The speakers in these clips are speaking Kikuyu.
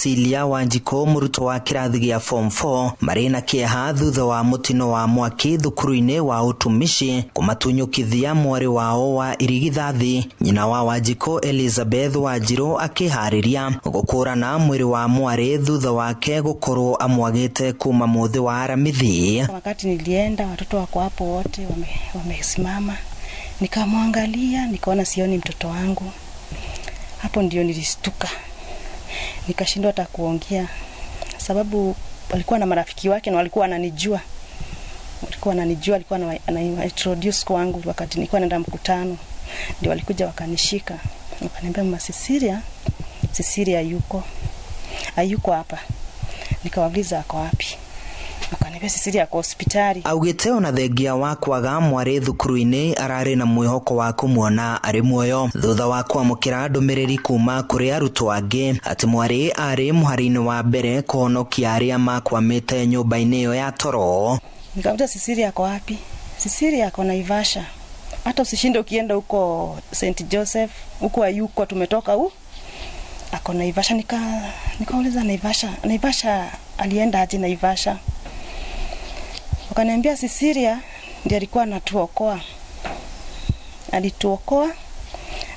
Cecilia Wanjikũ, mũrutwo wa kĩrathi gĩa form 4, marĩ na kĩeha thutha wa mũtino wa mwaki thukuru-inĩ wa ũtumishi kũmatunyũkithia mwarĩ wao wa irigithathi. Nyina wa Wanjikũ Elizabeth Wanjirũ akĩharĩria gũkũrana mwĩrĩ wa mwarĩ thutha wake gũkorwo amwagĩte kuma mũthĩ wa Aramithi. Wakati nilienda watoto wako hapo wote wamesimama, nikamwangalia nikaona sioni mtoto wangu. Hapo ndio nilistuka, nikashindwa hata kuongea, sababu walikuwa na marafiki wake na walikuwa wananijua, walikuwa introduce kwangu wakati nilikuwa naenda mkutano. Ndio walikuja wakanishika, wakaniambia mama Cecilia hayuko hapa. Nikawauliza ako wapi? Akaniambia Cecilia ako hospitali. Augite ona thengia wa kwaga mwarĩ thukuru-inĩ ararĩ na mwĩhoko wa kũmuona arĩ muoyo thutha wa kwamũkĩra ndũmĩrĩri kuma kũrĩ arutwo angĩ atĩ mwarĩ arĩ mũhari-inĩ wa mbere kũhonokia arĩa makwamĩte nyũmba-inĩ ĩyo ya toro. Nikamwambia Cecilia ako wapi? Cecilia ako Naivasha. Hata usishinde ukienda huko St Joseph, huko hayuko, tumetoka huko. Ako Naivasha. Nikauliza Naivasha alienda aje Naivasha? Wakaniambia Cecilia ndiye alikuwa anatuokoa. Alituokoa,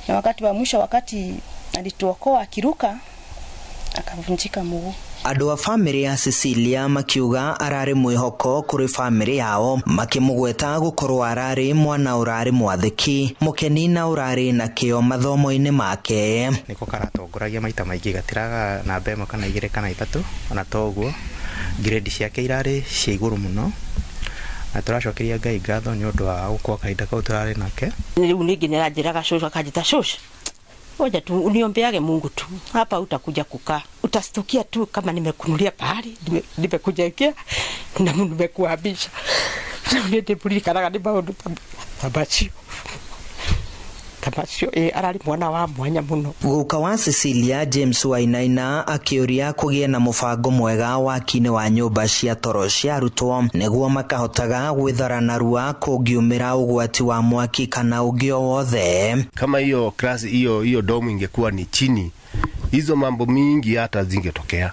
na wakati wa mwisho, wakati alituokoa akiruka akavunjika mguu. Andũ a famĩlĩ ya Cecilia makiuga ararĩ mwĩhoko kũrĩ famĩlĩ yao, makĩmũgweta gũkorwo ararĩ mwana ũrarĩ mwathĩki, mũkeni na ũrarĩ na kĩo mathomo-inĩ make. Nĩko karatongoragia maita maingĩ, gatiraga namba 1 kana 2 kana 3, ona toguo grade ciake irarĩ cia igũrũ mũno, na tũracokeria Ngai ngatho nĩ ũndũ wa gũkorwo kahinda kau tũrarĩ nake. Rĩu ningĩ nĩaranjĩraga cũcũ, akanjĩta cũcũ, ngoja tu uniombeage Mungu tu, hapa utakuja kukaa, utastukia tu kama nimekunulia pahali, nimekujengea na nimekuhamisha. Rĩu nĩ ndĩmũririkanaga nĩ maũndũ ta macio. Macio, ararĩ mwana wa mwanya mũno. Guka wa Cecilia James Wainaina akĩũria kũgĩe na mũbango mwega waki-inĩ wa nyũmba cia toro cia arutwo nĩguo makahotaga gwĩthara narua kũngiumĩra ũgwati wa mwaki kana ũngĩ o wothe. Kama hiyo class hiyo domu ingekuwa ni chini, hizo mambo mingi hata zingetokea.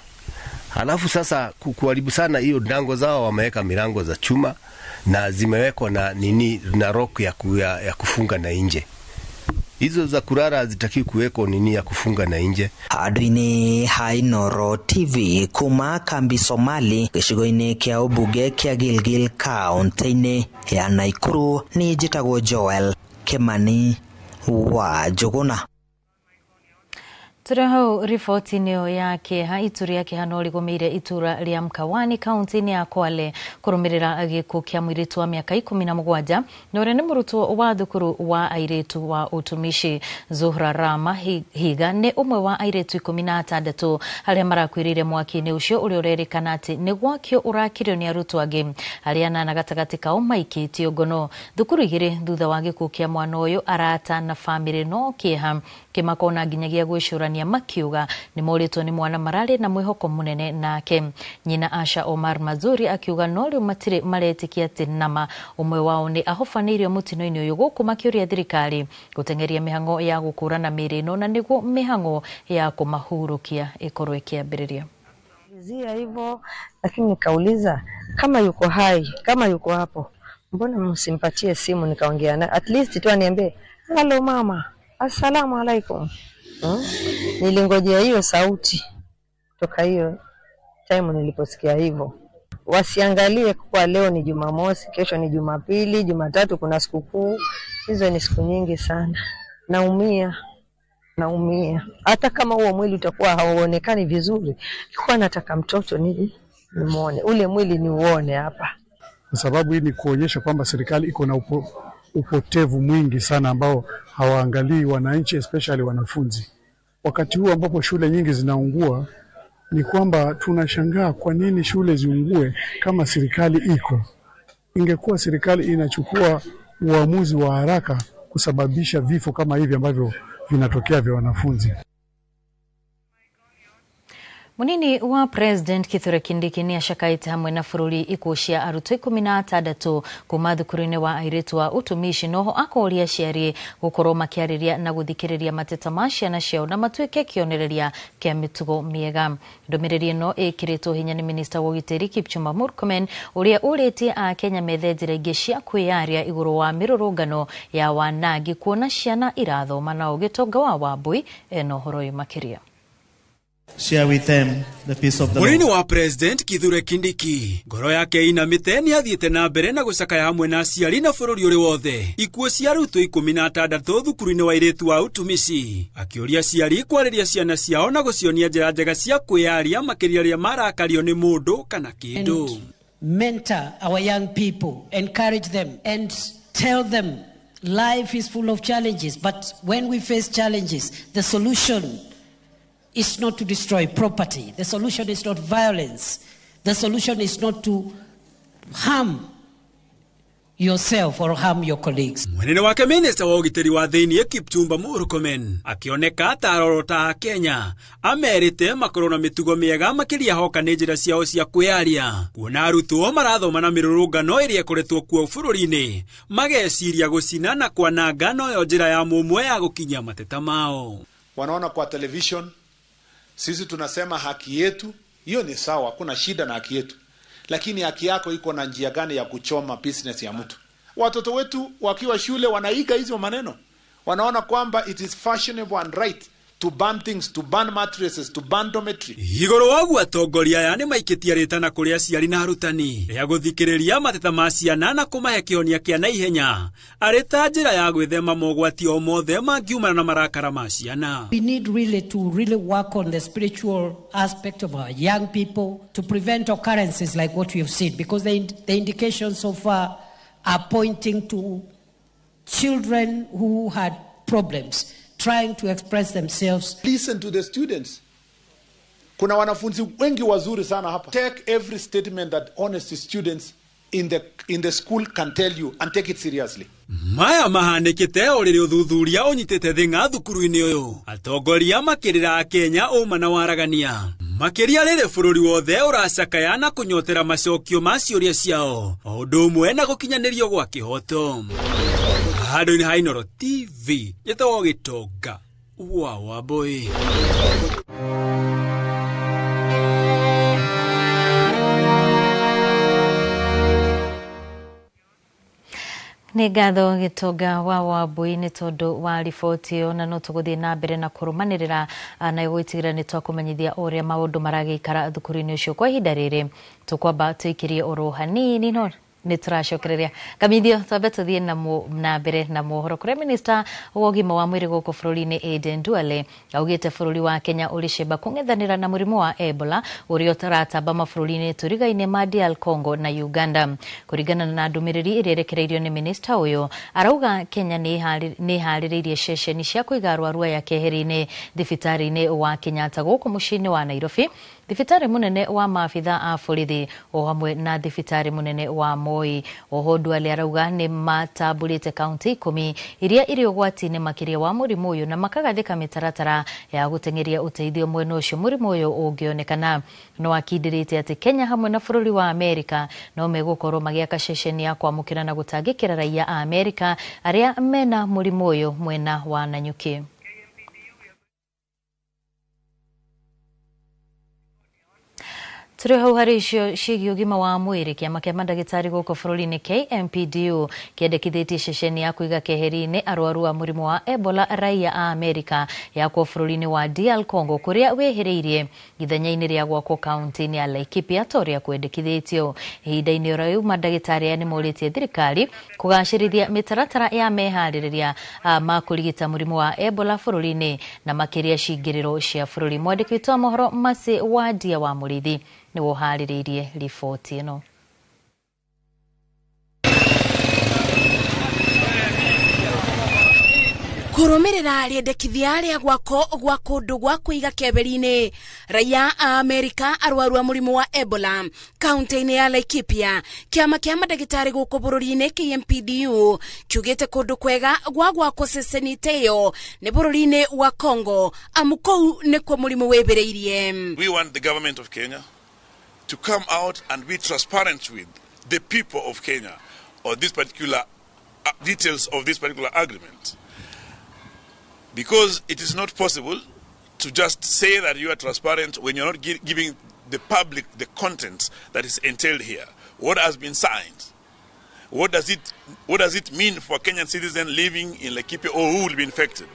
Halafu sasa kuharibu sana hiyo ndango zao, wameweka milango za chuma na zimewekwa na nini na rock ya kufunga na nje. Hizo za kurara hazitaki kuweko nini ya kufunga na nje. Handũ-inĩ ha Inooro TV kuma kambi Somali gĩcigo-inĩ kĩa ũmbunge kĩa Gilgil kaunti-inĩ ya Nakuru, nĩ njĩtagwo Joel Kimani wa Njũgũna. Tũrĩ hau riboti-inĩ ĩyo ya kĩeha, itu rĩa kĩeha no rĩgũmĩire itũra rĩa Mkawani kaunti-inĩ ya Kwale kũrũmĩrĩra gĩkuũ kĩa mũirĩtu wa mĩaka 17 na ũrĩa nĩ mũrutwo wa thukuru wa airĩtu wa ũtumishi. Zuhra Rama Higa nĩ ũmwe wa airĩtu 16 arĩa marakuĩrĩire mwaki-inĩ ũcio ũrĩa ũrerĩkana atĩ nĩ gwakio ũrakirio nĩ arutwo angĩ arĩa anana gatagatĩ kao maikĩtio ngono. Thukuru igĩrĩ thutha wa gĩkuũ kĩa mwana ũyũ, arata na famĩlĩ no kĩeha kĩmakona nginyagia gwĩcũrania, makiuga nĩ morĩtwo nĩ mwana mararĩ na mwĩhoko mũnene nake. Nyina Asha Omar Mazuri akiuga no rĩu matirĩ maretĩkia atĩ nama ũmwe wao nĩ ahobanĩirio mũtino-inĩ ũyũ, gũkũ makĩũria thirikari gũteng'eria mĩhang'o ya gũkũrana mĩĩrĩ ĩno na nĩguo mĩhang'o ya kũmahurũkia ĩkorwo ĩkĩambĩrĩria. Hivyo lakini nikauliza kama yuko hai, kama yuko hapo, mbona msimpatie simu nikaongea naye, at least tu aniambie hello mama, assalamu alaikum. Nilingojea hiyo sauti kutoka hiyo time niliposikia hivyo. Wasiangalie kwa leo ni Jumamosi, kesho ni Jumapili, Jumatatu kuna sikukuu. Hizo ni siku nyingi sana. Naumia. Hata kama huo mwili utakuwa hauonekani vizuri, nilikuwa nataka mtoto nije nimuone. Ule mwili niuone hapa. Kwa sababu hii ni kuonyesha kwamba serikali iko na upotevu mwingi sana ambao hawaangalii wananchi, especially wanafunzi. Wakati huu ambapo shule nyingi zinaungua, ni kwamba tunashangaa kwa nini shule ziungue kama serikali iko. Ingekuwa serikali inachukua uamuzi wa haraka kusababisha vifo kama hivi ambavyo vinatokea vya wanafunzi. Munini wa President Kithure Kindiki ni acakaite hamwe na bururi ikuũ cia arutwo 16 kuma thukuru-inĩ wa airĩtu wa utumishi noho akoria aciari gũkorwo makĩarĩria na gũthikĩrĩria mateta ma ciana ciao na matuĩke kĩonereria kĩa mĩtugo mĩega. Ndũmĩrĩri ĩno ĩkĩrĩtwo hinya nĩ minista wa ũgitĩri Kipchumba Murkomen ũrĩa ũrĩtie Akenya methe njĩra ingĩ cia kwĩyaria igũrũ wa mĩrũrũngano ya wanangi kuona ciana irathoma nao. Gĩtonga wa Wambui ena ũhoro ũyũ makĩria. Share with them the peace of the Lord. Munini wa President Kithure Kindiki ngoro yake inamite ni athiite na mbere na gucakaya hamwe na aciari na bururi uri wothe ikuũ cia arutwo 16 thukuru-inĩ wa airĩtu wa utumishi, akĩũria aciari kwarĩria ciana ciao na gũcionia njĩra njega cia kwĩyaria makĩria rĩrĩa marakario nĩ mũndũ kana kĩndũ. Mentor our young people, encourage them and tell them life is full of challenges, but when we face challenges, the solution is not to destroy property. The solution is not violence. The solution is not to harm yourself or harm your colleagues. Mwenene wake minista wa ũgitĩri wa thĩinĩ Kipchumba Murkomen akĩoneka ta arorota a Kenya amerite makorwo na mĩtugo mĩega makĩria hoka nĩ njĩra ciao cia kwĩyaria kuona arutwo marathoma na mĩrũrũngano ĩrĩa ĩkoretwo kuo bũrũri-inĩ mageciria gũcina na kwananga noyo njĩra ya mũmwe ya gũkinyia mateta mao. Wanaona kwa television sisi tunasema haki yetu, hiyo ni sawa, hakuna shida na haki yetu. Lakini haki yako iko na njia gani ya kuchoma business ya mtu? Watoto wetu wakiwa shule wanaiga hizo maneno. Wanaona kwamba it is fashionable and right to burn things, to burn mattresses, to burn dormitory. Igũrũ wa ũguo atongoria aya nĩ maikĩtie rĩtana kũrĩ aciari na arutani rĩa gũthikĩrĩria mateta ma ciana na kũmahe kĩhonia kĩa naihenya arĩ ta njĩra ya gwĩthema mogwati o mothe mangiumana na marakara ma ciana. We need really to really work on the spiritual aspect of our young people to prevent occurrences like what we have seen, because the indications so far are pointing to children who had problems trying to express themselves. Listen to the students. Kuna wanafunzi wengi wazuri sana hapa. Take every statement that honest students in the school can tell you and take it seriously. Maya mahanĩkĩte o rĩrĩa ũthuthuria ũnyitĩte thĩng'a thukuru-inĩ ũyũ atongoria makĩrĩra Akenya ũma na waragania makĩria rĩrĩ bũrũri wothe ũracakaya na kũnyotera macokio ma ciũria ciao o ũndũ ũmwe na gũkinyanĩrio gwa kĩhoto. Handũ-inĩ ha Inooro TV njĩtagwo Gĩtonga wa Wambui. Nĩ ngatho Gĩtonga wa Wambui nĩ tondũ wa riboti ĩyo, na no tũgũthiĩ na mbere na kũrũmanĩrĩra na gwĩtigĩra nĩ twakũmenyithia ũrĩa maũndũ maragĩikara thukuru-inĩ ũcio kwa ihinda rĩrĩ. Tũkwamba tũikĩrie oro hanini no nĩ tũracokereria kamithio twambe tũthiĩ na mbere na mohoro kũrĩa minista wa ũgima wa mwĩrĩ gũkũ bũrũri-inĩ Aden Duale augĩte bũrũri wa Kenya ũrĩ cemba kũng'ethanĩra na mũrimũ wa Ebola ũrĩa ũtaratamba mabũrũri-inĩ tũrigaine ma DR Congo na Uganda. Kũringana na ndũmĩrĩri ĩrĩa ĩrekereirio nĩ minista ũyũ, arauga Kenya nĩ ĩharĩrĩirie ceceni cia kũiga arwaru aya keheri-inĩ thibitarĩ-inĩ wa Kenyatta gũkũ mũciĩ-inĩ wa Nairobi, thibitarĩ mũnene wa maabitha a borithi o hamwe na thibitarĩ mũnene wa Moi. Oho Duale arauga nĩ matambũrĩte kaunti 10 iria irĩ ũgwati-inĩ makĩria wa mũrimũ ũyũ na makagathĩka mĩtaratara ya gũteng'eria ũteithio mwena ũcio mũrimũ ũyũ ũngĩonekana. No akindĩrĩte atĩ Kenya hamwe na bũrũri wa Amerika no megũkorwo magĩaka ceceni ya kwamũkĩra na gũtangĩkĩra raia a Amerika arĩa mena mũrimũ ũyũ mwena wa Nanyuki. Tũrĩ hau harĩ icio ciĩgiĩ ũgima wa mwĩrĩ, kĩama kĩa mandagĩtarĩ gũkũ bũrũri-inĩ KMPDU kĩendekithĩtie ceceni ya kũiga keheri-inĩ arwaru a mũrimũ wa Ebola raia a Amerika yakwo bũrũri-inĩ wa DR Congo kũrĩa wĩhĩrĩirie ithenya-inĩ rĩa gwakwo kaunti-inĩ ya Laikipia ta ũrĩa kwendekithĩtio. Ihinda-inĩ o rĩu mandagĩtarĩ aya nĩmorĩtie thirikari kũgacĩrithia mĩtaratara ya meharĩrĩria ma kũrigita mũrimũ wa Ebola bũrũri-inĩ na makĩria cingĩrĩro cia bũrũri. Mwandĩki witũ wa mohoro Mercy Wandia wa Mũrĩithi nĩwe ũharĩrĩirie riboti ĩno. Kũrũmĩrĩra rĩendekithia rĩa gwako gwa kũndũ gwa kũiga keberi-inĩ raia a Amerika arwaru a mũrimũ wa Ebola kaunti-inĩ ya Laikipia, kĩama kĩa mandagĩtarĩ gũkũ bũrũri-inĩ KMPDU kiugĩte kũndũ kwega gwa gwakwo ceceni ta ĩyo nĩ bũrũri-inĩ wa Congo, amu kũu nĩkuo mũrimũ wĩmbĩrĩirie. We want the government of Kenya to come out and be transparent with the people of Kenya on this particular details of this particular agreement. Because it is not possible to just say that you are transparent when you're not giving the public the content that is entailed here. What has been signed? What does it mean for a Kenyan citizen living in Laikipia or who will be infected?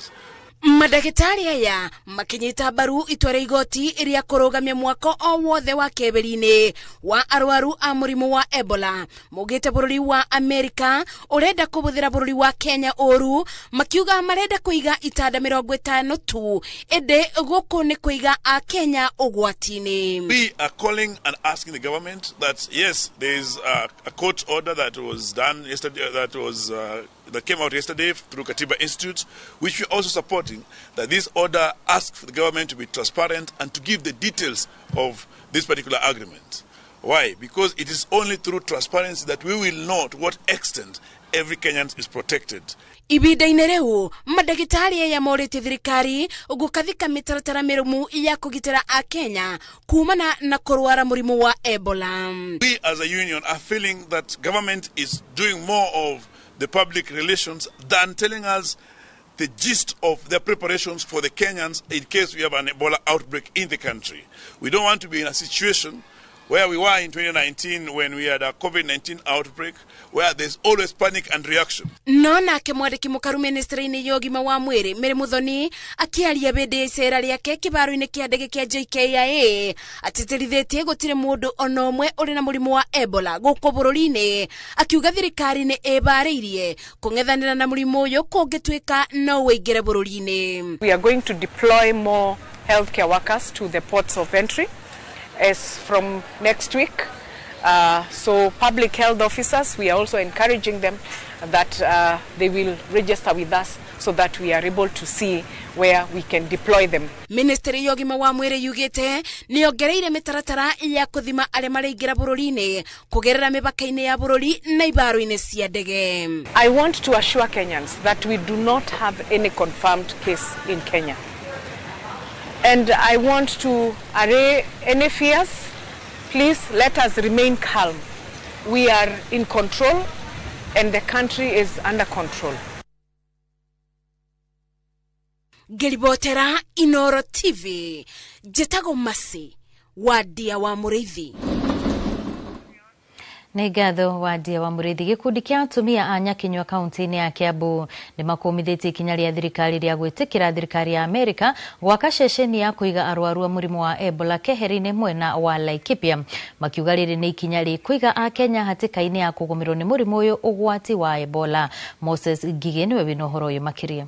Madagĩtarĩ aya makinyita mbaru itua rĩa igoti rĩa kũrũgamia mwako o wothe wa keberi-inĩ wa arwaru a mũrimũ wa Ebola. Maugĩte bũrũri wa Amerika ũrenda kũhũthĩra bũrũri wa Kenya ũru, makiuga marenda kũiga itanda 50 tu, ĩndĩ gũkũ nĩ kũiga a Kenya ũgwati-inĩ. We are calling and asking the government that yes, there is a court order that was done yesterday, that came out yesterday through Katiba Institute, which we are also supporting, that this order asks for the government to be transparent and to give the details of this particular agreement. Why? Because it is only through transparency that we will know to what extent every Kenyan is protected. Ibinda-inĩ rĩu mandagĩtarĩ aya morĩtie thirikari gũkathika mĩtaratara mĩrũmu ya kũgitĩra Akenya kumana na kũrwara mũrimũ wa Ebola. We as a union are feeling that government is doing more of the public relations than telling us the gist of their preparations for the Kenyans in case we have an Ebola outbreak in the country. We don't want to be in a situation where we were in 2019 when we had a COVID-19 outbreak, where there's always panic and reaction. No nake mwandĩki mũkaru ministry-inĩ ya ũgima wa mwĩrĩ Mary Muthoni akĩaria hĩndĩ ya icera rĩake kĩbaro-inĩ kĩa ndege kĩa JKIA atĩtĩrithĩtie gũtirĩ mũndũ ona ũmwe ũrĩ na mũrimũ wa Ebola gũkũ bũrũri-inĩ, akiuga thirikari nĩ ĩbarĩirie kũng'ethanĩra na mũrimũ ũyũ kũngĩtuĩka no ũingĩre bũrũri-inĩ. We are going to deploy more healthcare workers to the ports of entry as from next week. So public health officers, we are also encouraging them that they will register with us so that we are able to see where we can deploy them. Ministry ya ũgima wa mwĩrĩ yugĩte nĩ yongereire mĩtaratara ya kũthima arĩa maraingĩra bũrũri-inĩ kũgerera mĩbaka-inĩ ya bũrũri na ibaro-inĩ cia ndege. I want to assure Kenyans that we do not have any confirmed case in Kenya. And I want to array any fears. Please let us remain calm. We are in control and the country is under control. Ngĩribotera Inoro TV, njĩtagwo Masi Wandia wa Mũrĩithi. Nĩ ngatho Wandia wa Mũrĩithi. Gĩkundi kĩa atumia a Nyakinyua kaunti-inĩ ya Kiambu nĩ makũmithĩtie ikinya rĩa thirikari rĩa gwĩtĩkĩra thirikari ya Amerika gwaka ceceni ya kũiga arwaru a mũrimũ wa Ebola keheri-inĩ mwena wa Laikipia, makiuga rĩrĩ nĩ ikinya rĩkũiga Akenya hatĩka-inĩ ya kũgũmĩrwo nĩ mũrimũ ũyũ ũgwati wa Ebola. Moses Ngigĩ nĩwe wĩna ũhoro ũyũ makĩria.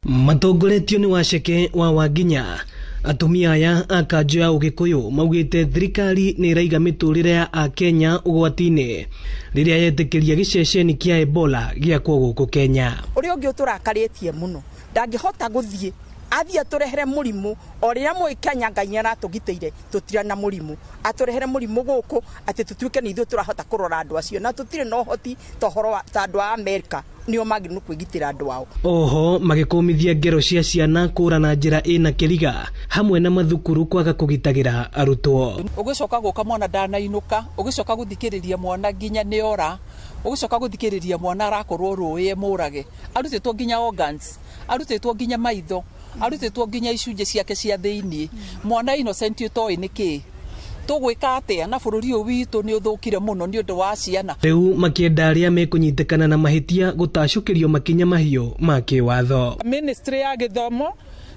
Matongoretio nĩ Waceke wa Wanginya, atumia aya a kanjũ ya Ũgĩkũyũ maugĩte thirikari nĩ ĩraiga mĩtũrĩre ya Akenya ũgwati-inĩ rĩrĩa yetĩkĩria gĩceceni kĩa Ebola gĩakwo gũkũ Kenya. Ũrĩa ũngĩ ũtũrakarĩtie mũno ndangĩhota gũthiĩ athiĩ atũrehere mũrimũ o rĩrĩa mũĩ Kenya Ngai nĩaratũgitĩire tũtirĩ na mũrimũ, atũrehere mũrimũ gũkũ atĩ tũtuĩke nĩ ithuĩ tũrahota kũrora andũ acio na tũtirĩ na ũhoti ta ũhoro wa ta andũ a Amerika nĩo magĩrĩirwo kwĩgitĩra andũ ao. Oho magĩkũmithia ngero cia ciana kũra na njĩra ĩna kĩriga hamwe na mathukuru kwaga kũgitagĩra arutwo. Ũgĩcoka gũka mwana ndanainũka, ũgĩcoka gũthikĩrĩria mwana nginya nĩora, ũgĩcoka gũthikĩrĩria mwana arakorwo rũĩ mũrage, arutĩtwo nginya organs, arutĩtwo nginya maitho, arutĩtwo nginya icunjĩ ciake cia thĩinĩ, mwana innocent ũtoĩ nĩkĩ tũgwĩka atĩa na bũrũri ũyũ witũ nĩ ũthũkire mũno nĩ ũndũ wa ciana. Rĩu makĩenda arĩa mekũnyitĩkana na mahĩtia gũtacũkĩrio makinya mahiũ ma kĩwatho. Ministry ya gĩthomo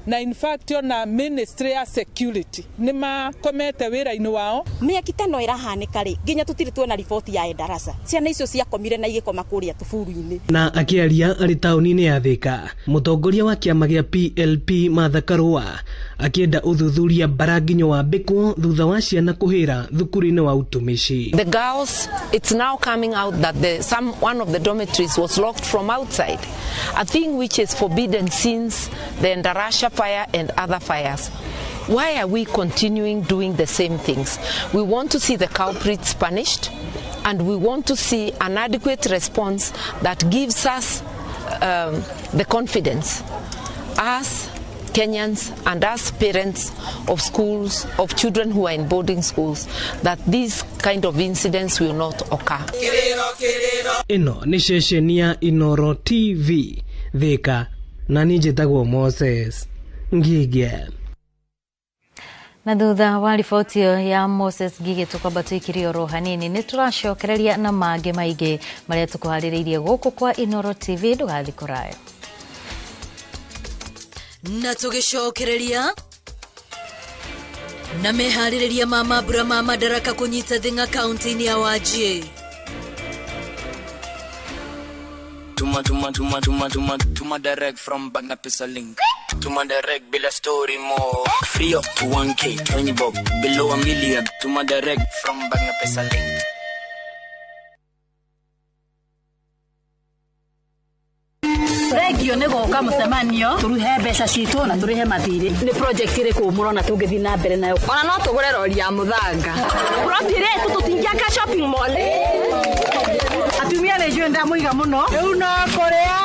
Na in fact ona ministry ya security nĩ makomete wĩra-inĩ wao. Mĩaki ta no ĩrahanĩka rĩ, nginya tũtirĩ tuona riboti ya Endarasa. Ciana icio ciakomire na igĩkoma kũrĩa tũburu-inĩ. Na akĩaria arĩ taũni-inĩ ya Thika, mũtongoria wa kĩama gĩa PLP Martha Karua akĩenda ũthuthuria mbaranginyo wambĩkwo thutha wa ciana kũhĩra thukuru-inĩ wa utumishi. The girls, it's now coming out that one of the dormitories was locked from outside, a thing which is forbidden since the Endarasha fire and other fires. Why are we continuing doing the same things? We want to see the culprits punished, and we want to see an adequate response that gives us the confidence as Kenyans and as parents of schools, of children who are in boarding schools, that these kind of incidents will not occur. Ĩno nĩ ceceni ya Inoro TV Thika, na niĩ njĩtagwo Moses Ngige. Na thutha wa riboti ĩyo ya Moses Ngige tũkwamba tũikirie oro hanini, nĩ tũracokereria na mangĩ maingĩ marĩa tũkũharĩrĩirie gũkũ kwa Inoro TV. Ndũgathiĩ kũraya. Na tũgĩcokereria na meharĩrĩria ma mambura ma Madaraka kũnyita thing'a kaunti-inĩ ya Wajir. Tuma tuma tuma tuma tuma tuma direct from Bagna Pesa link. Tuma direct bila story more. Free up to 1K, 20 bob, below a million. Tuma direct from Bagna Pesa link. Regio nĩ gũka mũcemanio tũruhe mbeca citũ na tũrĩhe mathirĩ. Nĩ project ĩrĩkũ mũrona tũngĩthiĩ na mbere nayo? Ona no tũgũre rori ya mũthanga. Plot ĩrĩa tũtingĩaka shopping mall. Atumia nĩ njũĩ ndamũiga mũno. Rĩu no kũrĩa.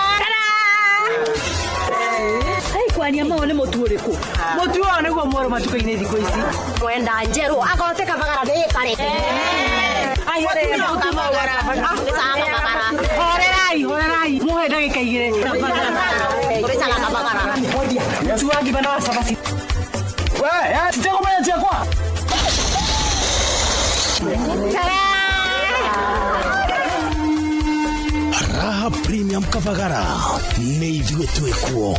Hey, kwaria mau nĩ mũtu ũrĩkũ? Mũtu ũyũ nĩguo mwerũ matukũ-inĩ thikũ ici. Mwenda njerũ agote kabagara nĩ kare. Horerai, horerai. Muhe ndagĩka igĩrĩ. Mũtu wa ngima na wa cabaci. We, titegũmenya ciakwa. Raha Premium Kavagara nĩ ithuĩ twĩkuo.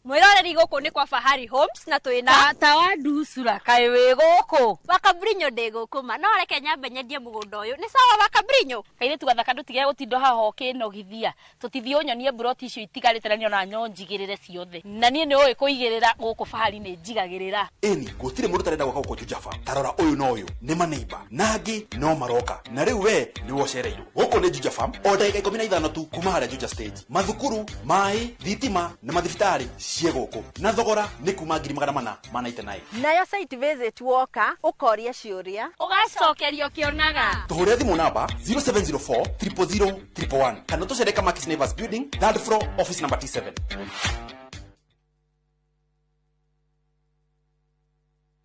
Mwiroreri gũkũ nĩ kwa Fahari Homes na twĩna tata wa nducura kaĩ wĩ gũkũ Wakabrinyo ndĩ gũkũ ma no reke nyambe nyendie mũgũnda ũyũ nĩ sawa Wakabrinyo. Kairĩtu gathaka ndũtige gũtinda haha ũkĩnogithia tũtithiĩ ũnyonie mburoti icio itigarĩte na niona nyo njigĩrĩre ciothe na niĩ nĩ ũĩ kũigĩrĩra gũkũ Fahari nĩ njigagĩrĩra. Ĩni gũtirĩ mũndũ ũtarenda gwaka gũkũ Juja Farm. Tarora ũyũ na ũyũ nĩ maneiba na angĩ no maroka na rĩu we nĩwe ũcereirwo. Gũkũ nĩ Juja Farm o ndagĩka 15 tu kuma harĩa Juja stage. Mathukuru, maĩ, thitima na mathibitarĩ ciĩ gũkũ na thogora nĩ kuma 499. Nayo site visit woka ũkoria ciũria ũgacokerio ũkĩonaga. Tũhũrĩre thimũ namba 0704 000 111 kana tũcere Kamakis Neighbors Building, third floor, office number T7.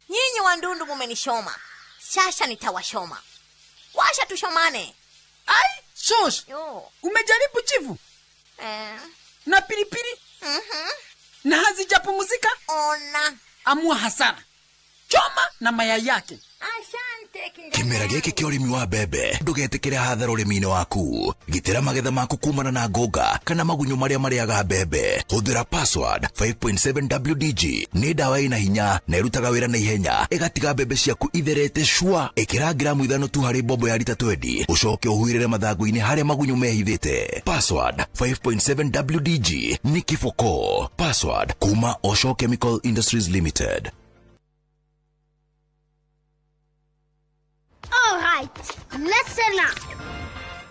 Nyinyi wandundu mumenishoma, sasa nitawashoma. Washa tushomane. Ai, shosh. Umejaribu chivu? Na pilipili? Na hazijapumzika? Ona. Amua hasara. Choma na mayai yake. Asante. Kĩmera gĩkĩ kĩa ũrĩmi wa mbembe ndũgetĩkĩre hathara ũrĩmi-inĩ waku. Gitĩra magetha maku kumana na ngũnga kana magunyũ marĩa marĩaga mbembe. Hũthĩra password 5.7 WDG. Nĩ ndawa ĩna hinya na ĩrutaga wĩra na ihenya, ĩgatiga mbembe ciaku itherete cua. Ĩkĩra gramu 5 tu harĩ mbombo ya rita 20, ũcoke ũhuhĩrĩre mathangũ-inĩ harĩa magunyũ mehithĩte. Password 5.7 WDG nĩ kĩboko. Password kuma Osho Chemical Industries Limited. All right, listen up.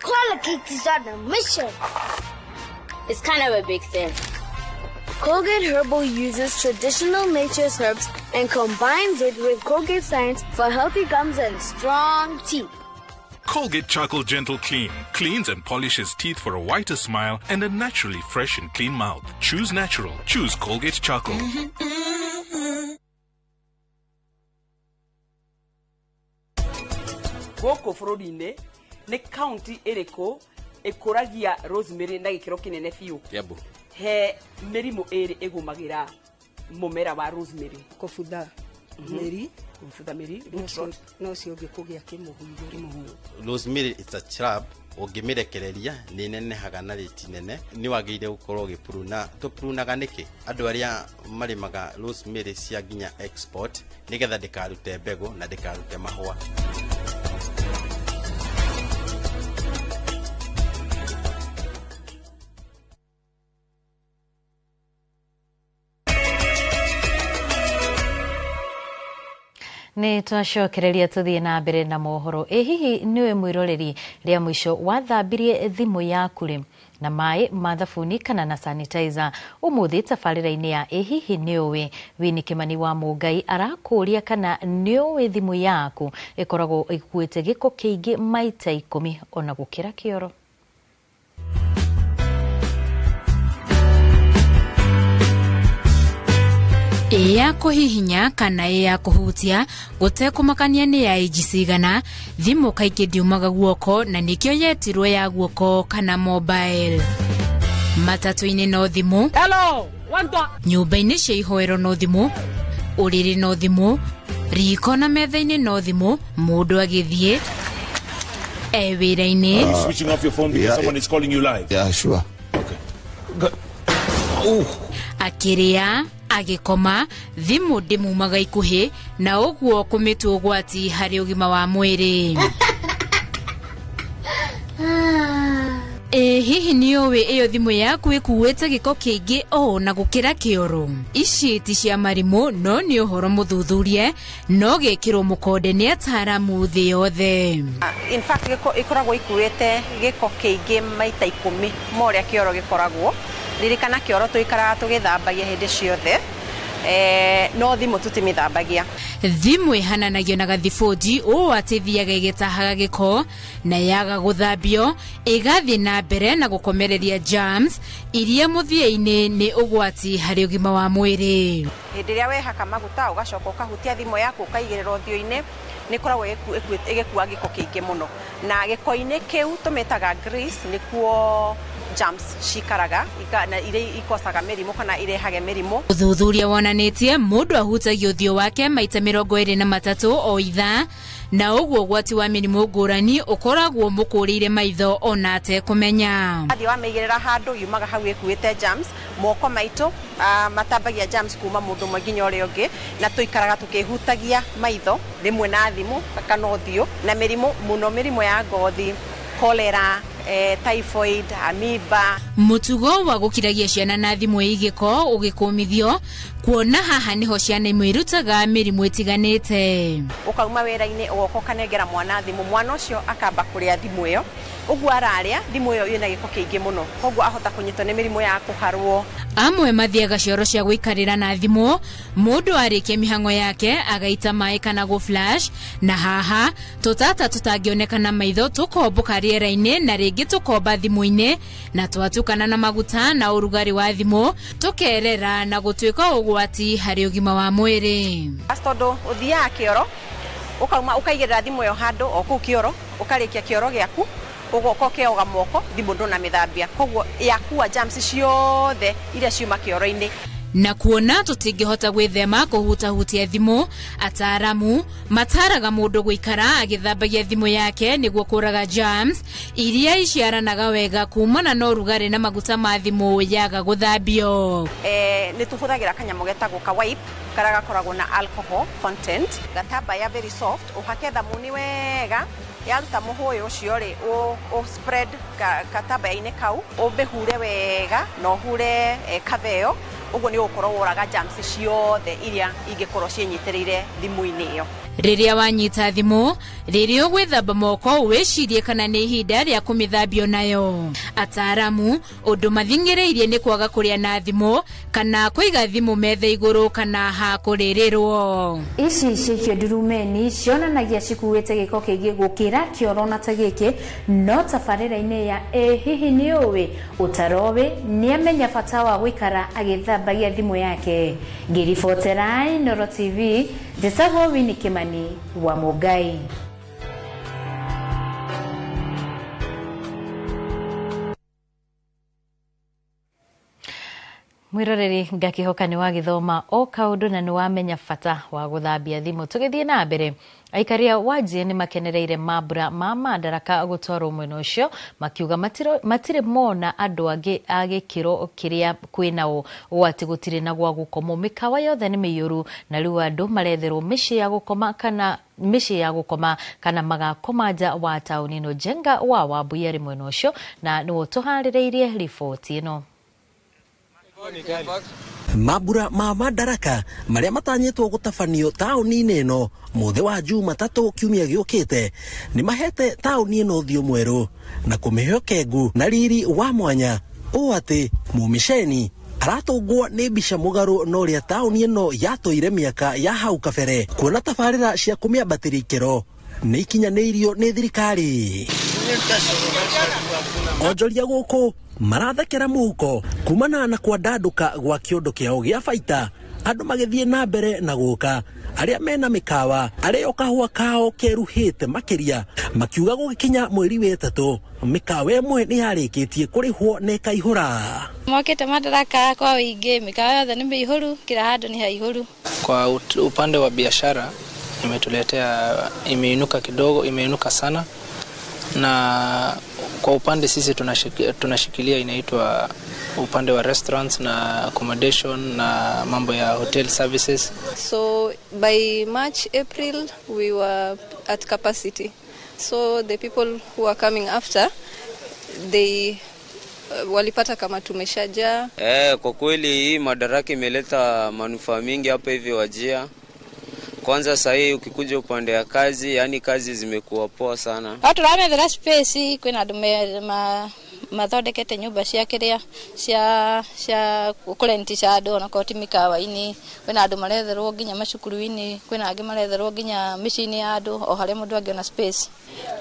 Colgate is on a mission. It's kind of a big thing. Colgate Herbal uses traditional nature's herbs and combines it with Colgate science for healthy gums and strong teeth. Colgate Charcoal Gentle Clean cleans and polishes teeth for a whiter smile and a naturally fresh and clean mouth. Choose natural. Choose Colgate Charcoal. Gũkũ bũrũri-inĩ nĩ kaunti ĩrĩkũ ĩkũragia rosemary na gĩkĩro kĩnene biũ? Kiambu. He mĩrimũ ĩrĩ ĩgũmagĩra mũmera wa rosemary. Kũbutha mĩri. Kũbutha mĩri, root rot. No ũcio ũngĩ kũgĩa kĩmũhu igũrũ. Rosemary is a shrub Ũngĩmĩrekereria nĩ ĩnenehaga na rĩti nene. Nĩ wagĩrĩire gũkorwo ũgĩpuruna. Tũpurunaga nĩkĩ? Andũ arĩa marĩmaga rosemary cia nginya export, nĩgetha ndĩkarute mbegũ na ndĩkarute mahũa. Nĩ twacokereria tũthiĩ na mbere na mohoro. Ĩ hihi nĩwe mwĩroreri rĩa mũico wathambirie thimũ yaku rĩ na maĩ ma thabuni kana na sanitizer? Ũmũthĩ tabarĩra-inĩ ya Ĩ hihi nĩũĩ, Winnie Kimani wa Mũngai arakũria kana nĩũĩ thimũ yaku ĩkoragwo ĩkuĩte gĩko kĩingĩ maita 10 ona gũkĩra kĩoro. Ĩ ya kũhihinya kana ĩ ya kũhutia gũtekũmakania nĩ ya inji cigana, thimũ kaingĩ ndiumaga guoko na nĩkĩo yetirwo ya guoko kana mobile. Matatũ-inĩ no thimũ, nyũmba-inĩ cia ihoero no thimũ, ũrĩrĩ no thimũ, riko na metha-inĩ no thimũ, mũndũ agĩthiĩ e wĩra-inĩ. Switching off your phone because someone is calling you live. Yeah, sure. Okay. Oh. Akĩrĩa, agĩkoma, thimũ ndĩmumaga ikuhĩ na ũguo kũmĩtua ũgwati harĩ ũgima wa mwĩrĩ. Ĩ hihi nĩũĩ ĩyo thimũ yaku ĩkuĩte gĩko kĩingĩ o na gũkĩra kĩoro? Ici ti cia marimũ no nĩ ũhoro mũthuthurie no gĩkĩrwo mũkonde nĩ ataaramu thĩ yothe. In fact gĩko ĩkoragwo ikuĩte gĩko kĩingĩ maita 10 ma ũrĩa kĩoro gĩkoragwo. Ririkana kĩoro tũikaraga tũgĩthambagia hĩndĩ ciothe, no thimũ tũtimĩthambagia. Thimũ ĩhananagio na gathibũnji ũũ atĩ ĩthiaga ĩgĩtahaga gĩko na yaga gũthambio ĩgathiĩ na mbere na gũkomereria germs iria mũthia-inĩ nĩ ũgwati harĩ ũgima wa mwĩrĩ. Hĩndĩ ĩrĩa wehaka maguta ũgacoka ũkahutia thimũ yaku ũkaigĩrĩra ũthiũ-inĩ, nĩ ĩkoragwo ĩgĩkua gĩko kĩingĩ mũno, na gĩko-inĩ kĩu tũmĩtaga grease, nĩkuo germs cikaraga na iria ikosaga mĩrimũ kana irehage mĩrimũ. Ũthuthuria wonanĩtie mũndũ ahutagia ũthiũ wake maita 23 o ithaa, na ũguo ũgwati wa mĩrimũ ngũrani ũkoragwo mũkũrĩire maitho ona atekũmenya. Wathiĩ wamĩigĩrĩra handũ yumaga hau ĩkuĩte germs, moko maitũ matambagia germs kuma mũndũ ũmwe nginya ũrĩa ũngĩ, na tũikaraga tũkĩhutagia maitho rĩmwe na thimũ kana ũthiũ, na mĩrimũ mũno, mĩrimũ ya ngothi, cholera, typhoid, amoeba. Mũtugo wa gũkiragia ciana na thimũ ĩgĩko ũgĩkũmithio, kuona haha nĩho ciana imwe irutaga mĩrimũ ĩtiganĩte. Ũkauma wĩra-inĩ ũgoka ũkanengera mwana thimũ, mwana ũcio akamba kũrĩa thimũ ĩyo, ũguo ararĩa thimũ ĩyo ĩna gĩko kĩingĩ mũno, koguo ahota kũnyitwo nĩ mĩrimũ ya kũharwo. Amwe mathiaga cioro cia gũikarĩra na thimũ, mũndũ arĩkia mĩhang'o yake agaita maĩ kana gũ flash, na haha tũtata tũtangĩoneka na maitho tũkombũka rĩera-inĩ na rĩngĩ tũkomba thimũ-inĩ, na twatukana na maguta na ũrugarĩ wa thimũ tũkerera na gũtuĩka ũgwati harĩ ũgima wa mwĩrĩ. Tondũ ũthiaga kĩoro ũkauma ũkaigĩrĩra thimũ ĩyo handũ o kũu kĩoro, ũkarĩkia kĩoro gĩaku ũgoka ũkeoga moko, thimũ ndũnamĩthambia, koguo yakua germs ciothe iria ciuma kĩoro-inĩ. Na kuona tũtingĩhota gwĩthema kũhutahutia thimũ, ataaramu mataraga mũndũ gũikara agĩthambagia thimũ yake nĩguo kũraga germs iria iciaranaga wega kumana na ũrugarĩ na maguta ma thimũ yaga gũthambio. Nĩ tũhũthagĩra kanyamũ getagwo ka wipe karĩa gakoragwo na alcohol content, gatambaya very soft, ũhake thamuni wega, yaruta mũhũyũ ũcio rĩ, ũ spread gatambaya-inĩ kau, ũmĩhure wega na ũhure cover ĩyo, ũguo nĩ ũgũkorwo woraga germs ciothe iria ingĩkorwo ciĩnyitĩrĩire thimũ-inĩ ĩyo. Rĩrĩa wanyita thimũ, rĩrĩa ũgwĩthamba moko wĩcirie kana nĩ ihinda rĩa kũmĩthambio nayo. Ataaramu ũndũ mathing'ĩrĩirie nĩ kwaga kũrĩa na thimũ kana kũiga thimũ metha igũrũ kana ha kũrĩrĩrwo. Ici cikio ndurumeni cionanagia cikuĩte gĩko kĩingĩ gũkĩra kĩoro na ta gĩkĩ, no tabarĩra-inĩ ya Ĩ hihi nĩũĩ, ũtaroĩ nĩamenya bata wa gũikara agĩthambagia thimũ yake. Ngĩribotera Inooro TV, njĩtagwo Winnie Kimani wa Mũngai. Mwiroreri ngakihoka ni wagithoma o kaundu na ni wamenya bata wa guthambia thimu. Tugithie na mbere, aikaria Wajir ni makenereire mambura ma Madaraka gutwarwo mwena ucio, makiuga matire mona andu angi a gikiro kiria kwinao ũũ ati gutire na gwa gukomwo, mikawa yothe ni miiyuru na riu andu maretherwo miciĩ ya gukoma kana miciĩ ya gukoma kana magakoma nja wa tauni ino. Njenga wa Wambui ari mwena ucio na niwe tuharĩrĩirie riboti ino. Mambura ma Madaraka maria matanyĩtwo gũtabanio taũni-inĩ ĩno mũthĩ wa Jumatatũ kiumia gĩũkĩte nĩ mahete taũni ĩno ũthiũ mwerũ na kũmĩhe ũkengu na riri wa mwanya ũũ atĩ mũmĩceni aratũngwo nĩ mbica mũgarũ na ũrĩa taũni ĩno yatũire mĩaka ya hau kabere, kuona tabarĩra cia kũmĩambatĩria ikĩro nĩ ikinyanĩirio nĩ thirikari. Onjoria gũkũ marathekera mũhuko kumana na kwandandũka gwa kĩondo kĩao gĩa baita, andũ magĩthiĩ na mbere na gũka arĩa mena mĩkawa arĩa kahũa kao keruhĩte makĩria, makiuga gũgĩkinya mweri wa ĩtatũ mĩkawa ĩmwe nĩ yarĩkĩtie kũrĩhwo na ĩkaihũra. Mokĩte Madaraka kwa ũingĩ, mĩkawa yothe nĩ mĩihũru, kila handũ nĩ haihũru. Kwa upande wa biashara imetuletea, imeinuka kidogo, imeinuka sana, na kwa upande sisi tunashikilia inaitwa upande wa restaurants na accommodation na mambo ya hotel services. So by March, April we were at capacity. So the people who are coming after, they walipata kama tumeshajaa. Kwa kweli hii Madaraka imeleta manufaa mingi hapa hivi Wajir. Kwanza sasa ukikuja upande ya kazi, yani kazi zimekuwa poa sana. Watu ramethera space kwina andu mathondekete nyumba cia kiria cia kurentisha andu ona ko ti mikawa-ini, kwina andu maretherwo nginya macukuru-ini, kwina angi maretherwo nginya miciĩ-inĩ ya andu o haria mundu angiona space.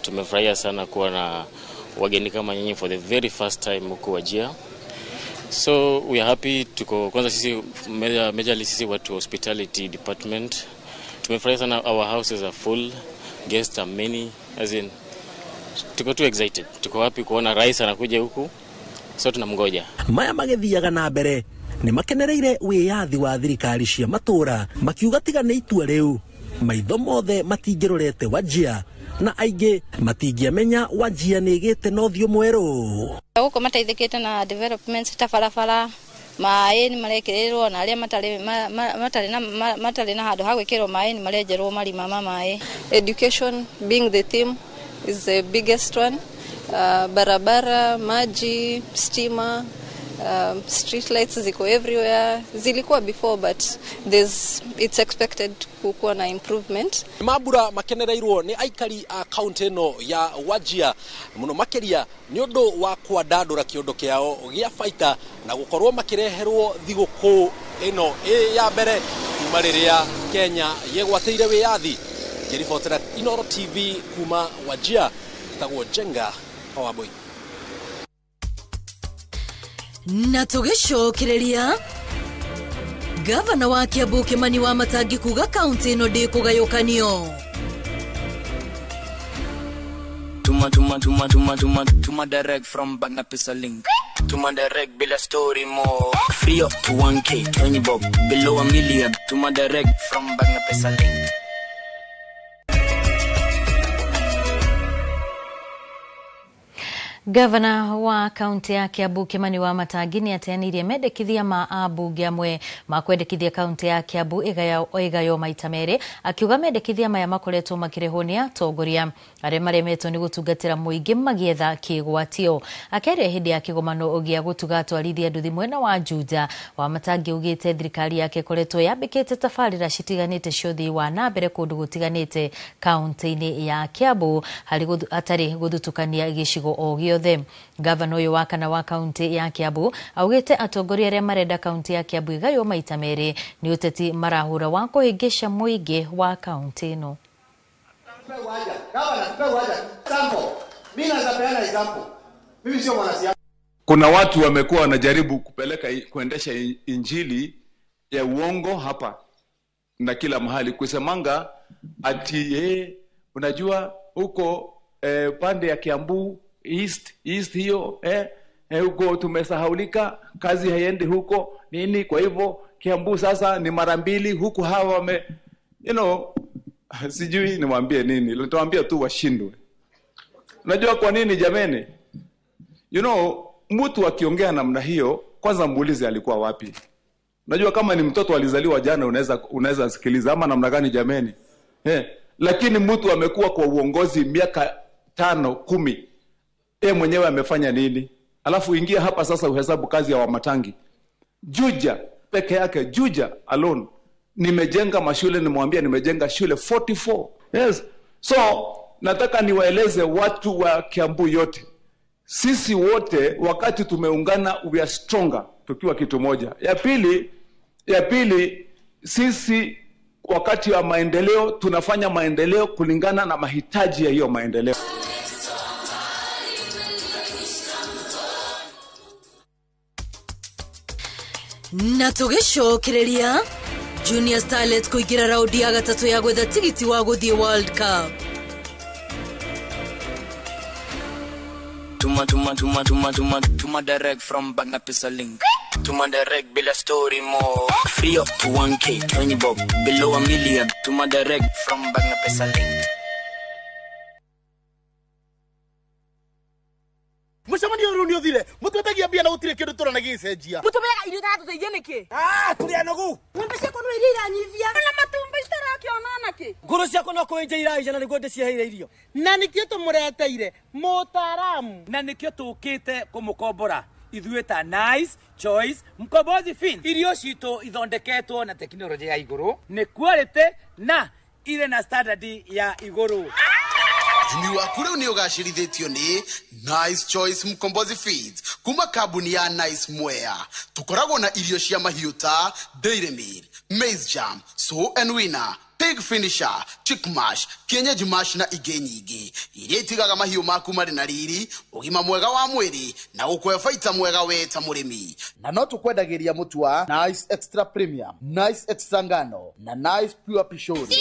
Tumefurahia sana kuwa na wageni kama nyinyi for the very first time huko Wajir. So we are happy. Tuko kwanza sisi majorly sisi watu hospitality department. Tumefurahi sana, our houses are full, guests are many, as in tuko too excited. Tuko happy kuona rais anakuja huku, so tunamgoja. Maya magĩthiaga na mbere nĩ makenereire wĩyathi wa thirikari cia matũra, makiuga tiga nĩ itua rĩu maitho mothe matingĩrorete Wajir na aingĩ matingĩamenya Wajir nĩ ĩgĩte na ũthiũ mwerũ. Gũkũ mateithĩkĩte na developments ta barabara, maĩ nĩ marekĩrĩrwo na arĩa matarĩ na handũ ha gwĩkĩrwo maĩ nĩ marenjerwo marima ma maĩ. Education being the theme is the biggest one. Barabara, maji, stima, street lights ziko everywhere. Zilikuwa before but it's expected kukuwa na improvement. Mambura makenereirwo ni aikari a kaunti ino ya Wajir muno makiria ni undu wa kwandandura kiondo kiao gia baita na gukorwo makireherwo thiguku ino ya mbere kuma riria Kenya yegwatĩire wĩyathi. Ngĩribotera Inooro TV kuma Wajir, tagwo Njenga wa Wambui. Na tũgĩcokereria Gavana wa Kiambu Kimani wa Matangi kuga kaunti ĩno ndĩkũgayũkanio. Tuma tuma tuma tuma tuma tuma direct from Bank Pesa link. Tuma direct bila story more. Free up to 1K, 20 bob, below a million. Tuma direct from Bank Pesa link. Gavana wa kaunti ya Kiambu Kimani wa Matangi nĩ ateanĩirie mendekithia ma ambunge amwe ma kwendekithia kaunti ya Kiambu ĩgaywo maita merĩ, akiuga mendekithia maya makoretwo makĩrehwo nĩ atongoria arĩa maremetwo nĩ gũtungatĩra mũingĩ magĩetha kĩgwatio. Akĩaria hĩndĩ ya kĩgomano gĩa gũtuga atwarithia nduthi mwena wa Juja, wa Matangi augĩte thirikari yake ĩkoretwo yambĩkĩte tabarĩra citiganĩte cia ũthii wa na mbere kũndũ gũtiganĩte kaunti-inĩ ya Kiambu harĩ hatarĩ gũthutũkania gĩcigo o gĩothe. Gavana ũyũ wa kana wa kaunti ya Kiambu augĩte atongoria arĩa marenda kaunti ya Kiambu ĩgaywo maita merĩ nĩ ũteti marahũra wa kũhĩngĩca mũingĩ wa kaunti ĩno. Kuna watu wamekuwa wanajaribu kupeleka kuendesha injili ya uongo hapa na kila mahali, kusemanga ati unajua huko pande ya Kiambu East hiyo Huko tumesahaulika, kazi haiendi huko nini. Kwa hivyo Kiambu sasa ni mara mbili huku hawa wame, you know, sijui niwaambie nini, nitawaambia tu washindwe. Unajua kwa nini jameni? You know, mtu akiongea namna hiyo, kwanza muulize alikuwa wapi. Unajua kama ni mtoto alizaliwa jana unaweza sikiliza ama namna gani jameni? Lakini mtu amekuwa kwa uongozi miaka 5, 10. Yeye mwenyewe amefanya nini? Alafu ingia hapa sasa uhesabu kazi ya Wamatangi. Juja peke yake, Juja alone, nimejenga mashule, nimwambia nimejenga shule 44. Yes. So nataka niwaeleze watu wa Kiambu yote, sisi wote wakati tumeungana we are stronger tukiwa kitu moja. Ya pili, sisi wakati wa maendeleo tunafanya maendeleo kulingana na mahitaji ya hiyo maendeleo. Na tugicokereria Junior Starlet kuingira raundi ya gatatu ya gwetha tigiti wa guthie World Cup. Tuma tuma tuma tuma tuma tuma direct from Bagna Pesa link. Tuma direct bila story more. Free up to 1K 20 bob below a million. Tuma direct from Bagna Pesa link. Mucemanio riu ni uthire mutwetagia mbia na gutire kindu turona gicenjia mutubeaga irio itaratuteithia niki turi anogu ng'ombe ciakwa no iria iranyivia na matumbi itarakiona naki nguru ciakwa no kwinja iraija na niguo ndiciheire irio na nikio tumureteire mutaramu na nikio tukite kumukombora ithuĩ ta Nice Choice Mkombozi Fin. Irio citũ ithondeketwo na tekinoronjĩ ya igũrũ, nĩ quality na ire na standard ya igũrũ. Ũrĩmi waku rĩu nĩ ũgacĩrithĩtio nĩ Nice Choice Mkombozi Feeds kuma kambuni ya Nice Mwea. Tũkoragwo na irio cia mahiũ ta Dairy Meal, Maize Jam, Sow and Winner, Pig Finisher, Chick Mash, Kienyeji Mash na ingĩ nyingĩ iria itigaga mahiũ maku marĩ na riri, ũgima mwega wa mwĩrĩ na gũkũhe baita mwega we ta mũrĩmi. Na no tũkwendagĩria mũtu wa Nice Extra Premium, Nice Extra Ngano na Nice Pure Pishori.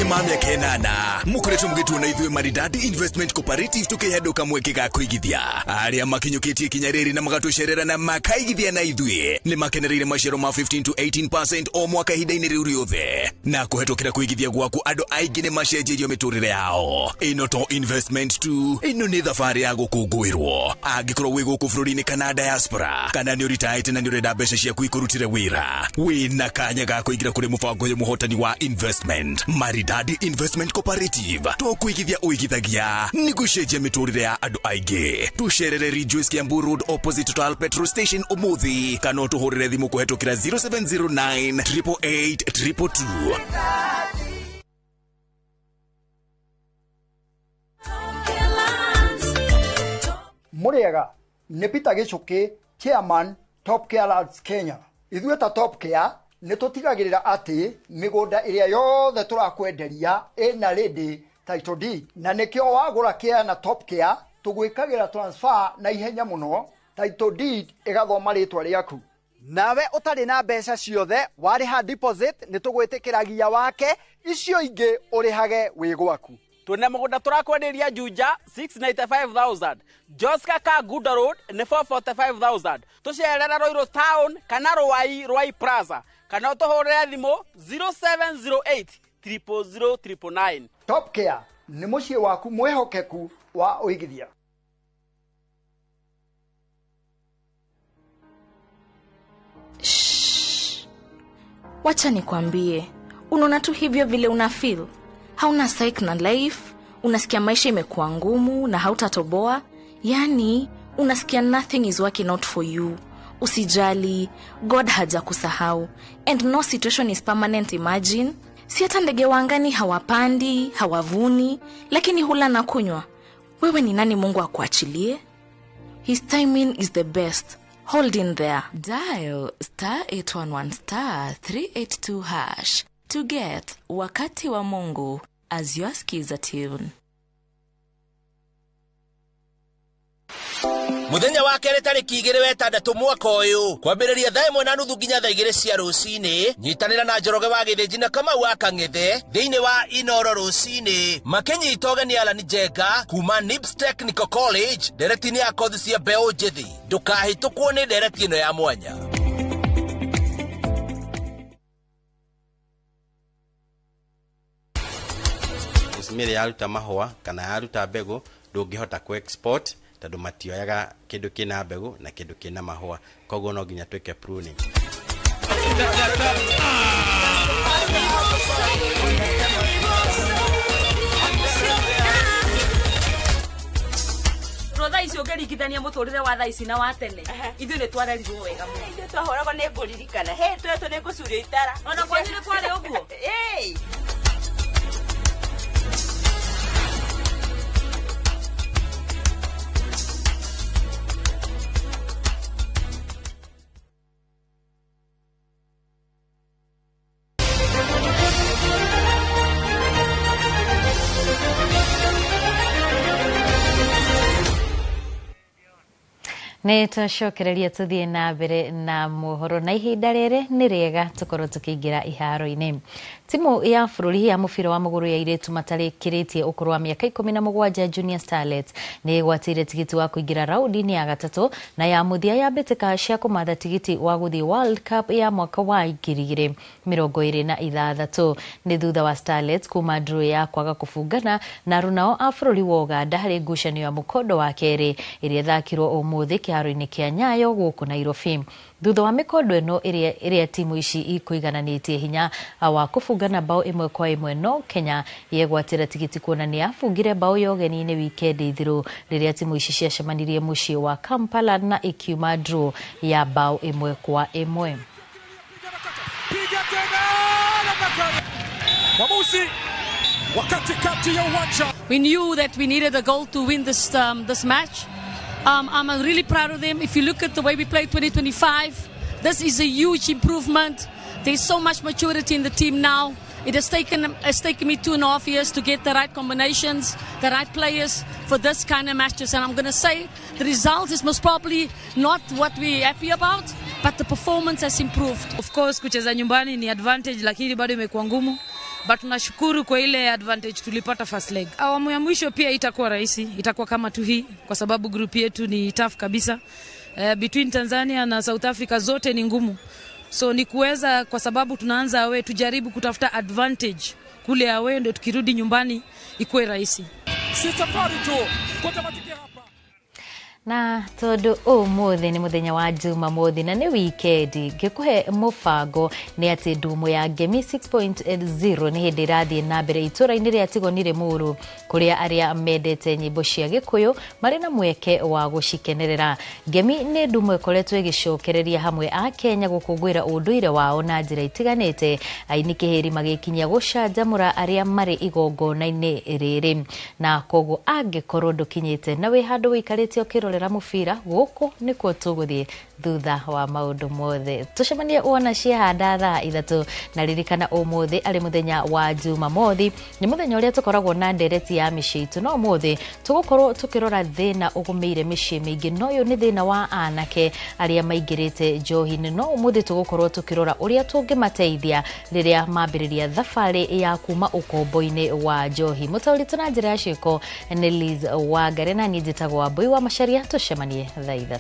Ma mĩaka ĩnana mũkoretwo mũgĩtuona ithuĩ Maridadi Investment Cooperative tũkĩhenduka mweke ga kũigithia. Arĩa makinyũkĩtie ikinya rĩrĩ na magatũcerera na makaigithia na ithuĩ nĩ makenereire maciaro ma 15 to 18% o mwaka ihinda-inĩ rĩu rĩothe, na kũhetũkĩra kũigithia gwaku andũ aingĩ nĩ macenjeirio mĩtũrĩre yao. Ĩno to investment tu, ĩno nĩ thabarĩ ya gũkũngũĩrwo. Angĩkorwo wĩ gũkũ bũrũri-inĩ kana diaspora, kana nĩ ũritaĩte na nĩ ũrenda mbeca ciaku ikũrutĩre wĩra, wĩna kanya ga kũingĩra kũrĩ mũbango ũyũ mũhotani wa investment Maridadi Investment Cooperative. Tũkũigithia ũigithagia nĩ gũcenjia mĩtũrĩre ya andũ aingĩ. Tũcerere Rejoice Kiambu Road opposite Total Petrol Station ũmũthĩ, kana ũtũhũrĩre thimũ kũhetũkĩra 0709 888 222. Mũrĩega nĩ Peter Gĩchũkĩ, Chairman Top Care Lands Kenya. Ithuĩ ta Top Care nĩ tũtigagĩrĩra atĩ mĩgũnda ĩrĩa yothe tũrakwenderia ĩna ready title deed, na nĩkĩo wagũra care na Top Care tũgwĩkagĩra transfer na ihenya mũno, title deed ĩgathoma rĩtwa rĩaku. Nawe ũtarĩ na mbeca ciothe warĩha deposit nĩ tũgwĩtĩkĩragia wake, icio ingĩ ũrĩhage wĩ gwaku. Twĩna mũgũnda tũrakwenderia Juja 695,000, Joska Kaguda Road nĩ 445,000. Tũcerere Ruiru Town kana Ruai Ruai Plaza, kana ũtũhũrĩre thimũ 0708 000 999. Top Care nĩ mũciĩ waku mwĩhokeku wa ũigithia. Wacha nikwambie, unaona tu hivyo vile una feel. Hauna psych na life, unasikia maisha imekuwa ngumu na hautatoboa. Yani, unasikia nothing is working out for you. Usijali, God hajakusahau. And no situation is permanent, imagine. Si hata ndege wa angani hawapandi, hawavuni, lakini hula na kunywa. Wewe ni nani Mungu akuachilie? His timing is the best. Hold in there. Dial star 811 star 382 hash to get Wakati wa Mungu as your skiza tune. Muthenya wa kerĩ tarĩki 2 wa 6 mwaka ũyũ kwambĩrĩria thaa 1:30 nginya thaa 2 cia rũcinĩ. Nyitanĩra na Njoroge wa Gĩthĩnji na Kamau wa Kang'ethe thĩinĩ wa Inoro rũcinĩ makĩnyita ũgeni Alan Njenga kuma NIBS Technical College ndereti-inĩ ya kothi cia mbeũ njĩthĩ. Ndũkahĩtũkwo nĩ ndereti ĩno ya mwanya. Rosemary yaruta mahũa kana yaruta mbegũ ndũngĩhota ku export tondũ matioyaga kĩndũ kĩna mbegũ na kĩndũ kĩna mahũa, koguo no nginya twĩke pruning. Thaa ici ũngĩringithania mũtũrĩre wa thaa ici na wa tene, ithuĩ nĩ twarerirwo wega mũno. Ithuĩ twahũragwo nĩ ngũririkana, he twetwo nĩ ngũcurio itara. Ona kwanyu nĩ kwarĩ ũguo? Ĩĩ. Nĩ twacokereria tũthiĩ na mbere na mohoro na ihinda rĩrĩ nĩ rĩega tũkorwo tũkĩingĩra iharo-inĩ. Timu ya bũrũri ya mũbira wa magũrũ ya airĩtu matarĩkĩrĩtie ũkũrũ wa mĩaka 17 Junior Starlets nĩ ĩgwatĩire tigiti wa kũingĩra raũndi-inĩ ya gatatũ na ya mũthia ya mbĩtĩka cia kũmatha tigiti wa gũthiĩ World Cup ya mwaka wa 2026. Nĩ thutha wa Starlets kuma draw ya kwaga kũbungana na arunao a bũrũri wa Uganda harĩ ngucanio ya mũkondo wa kerĩ ĩrĩa ĩthakirwo ũmũthĩ kĩharo-inĩ kĩa Nyayo gũkũ Nairobi. Thutha wa mĩkondo ĩno ĩrĩa timu ici ikũigananĩtie hinya wa kũbungana bao 1-1, no Kenya yegwatĩra tigiti kuona nĩ yabungire bao ya ũgeni-inĩ wikendi thiru rĩrĩa timu ici ciacemanirie mũciĩ wa Kampala na ikiuma draw ya bao 1-1. We knew that we needed a goal to win this this match. I'm really proud of them. If you look at the way we played 2025, this is a huge improvement. There's so much maturity in the team now. It has taken me 2.5 years to get the right combinations, the right players for this kind of matches. And I'm going to say the result is most probably not what we're happy about, but the performance has improved. Of course, kucheza nyumbani ni advantage, lakini bado imekuwa ngumu. But tunashukuru kwa ile advantage tulipata first leg. Awamu ya mwisho pia itakuwa rahisi, itakuwa kama tu hii kwa sababu group yetu ni tough kabisa. Between Tanzania na South Africa zote ni ngumu. So ni kuweza, kwa sababu tunaanza away, tujaribu kutafuta advantage kule away ndio tukirudi nyumbani ikuwe rahisi. Si safari tu kwa tamatikia hapa. Na tondu umuthi ni muthenya wa Jumamothi na ni wikendi, ngikuhe mubango ni ati ndumo ya Ngemi 6.0 ni hindi irathie na mbere itura-ini ria Tigoni Limuru kuria aria mendete nyimbo cia Gikuyu mari na mweke wa gucikenerera. Ngemi ni ndumo ikoretwo igicokereria hamwe a Kenya gukungwira unduire wao na njira itiganite, aini kihiri magikinyia gucanjamura aria mari igongona-ini riri, na koguo angikorwo ndukinyite na wi handu wikarite ukirora mubira guku nikuo tuguthie thutha wa maundu mothe. Tucemanie wona ciahanda thaa 3 na ririkana umuthi ari muthenya wa Jumamothi ni muthenya uria tukoragwo na ndereti ya miciĩ itu, no umuthi tugukorwo tukirora thina ugumiire miciĩ miingi, no uyu ni thina wa anake aria maingirite njohi-inĩ, no umuthi tugukorwo tukirora uria tungimateithia riria mambiriria thabari ya kuma ukombo-inĩ wa njohi. Mutauri na njira ya ciĩko ni Liz Wangari na niĩ njĩtagwo Wambui wa Macharia. Tucemanie thaa 3.